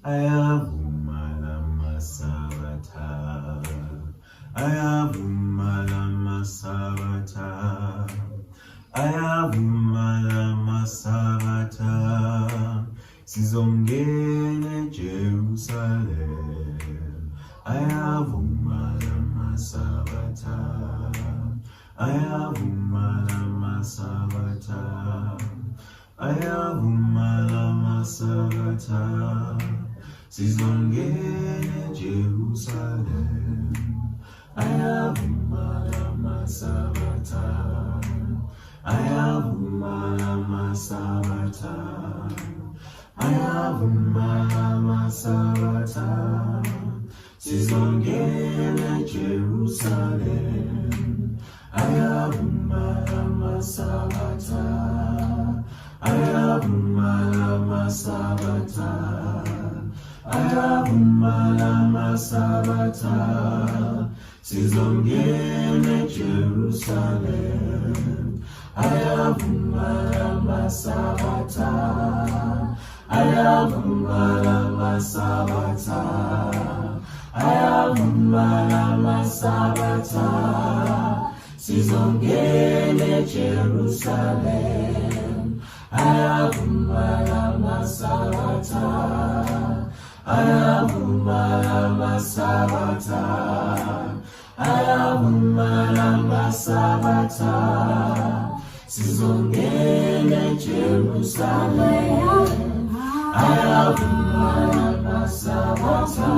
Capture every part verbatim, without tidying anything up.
Ayavumala masabata, ayavumala masabata, ayavumala masabata, sizongene Jerusalem. Ayavumala masabata, ayavumala masabata, ayavumala masabata, sizongene Jerusalem. Ayavumala masabata, ayavumala masabata, ayavumala masabata, sizongene Jerusalem. Ayavumala masabata, ayavumala masabata, ayavumala masabata, sizongene Jerusalem. Ayavumala masabata, ayavumala masabata, ayavumala masabata, sizongene Jerusalem. Ayavumala masabata, ayavumala masabata, ayavumala masabata, sizongene Jerusalem. Ayavumala masabata,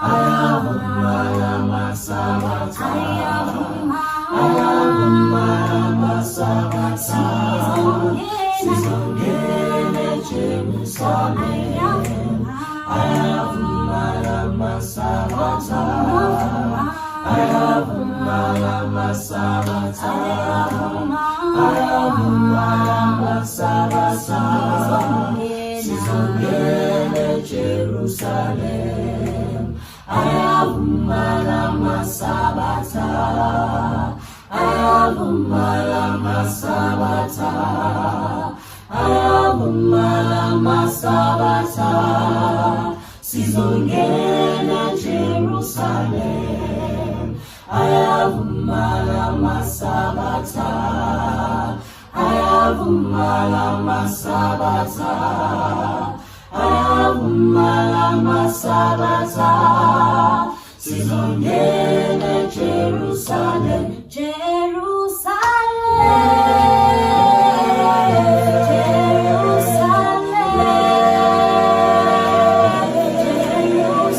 ayavumala masabata, ayavumala masabata, sizongene Jerusalem. Ayavumala masabata, ayavumala masabata, ayavumala masabata, sizongene Jerusalem. Ayavumala masabata, ayavumala masabata, ayavumala masabata, sizongene Jerusalem. Ayavumala masabata, ayavumala masabata, ayavumala masabata, sizongene Jerusalem. Jerusalem, Jerusalem,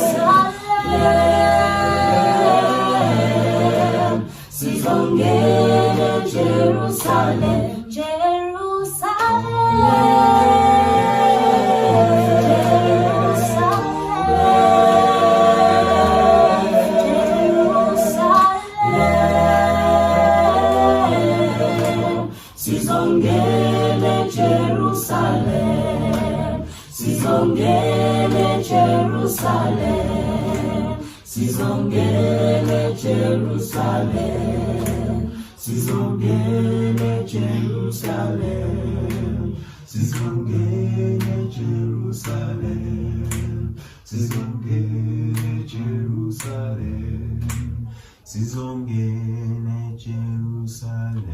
Jerusalem, sizongene Jerusalem. Jerusalem, Jerusalem, sizongene Jerusalem. Sizongene Jerusalem, sizongene Jerusalem, sizongene Jerusalem, sizongene Jerusalem, sizongene Jerusalem, sizongene Jerusalem.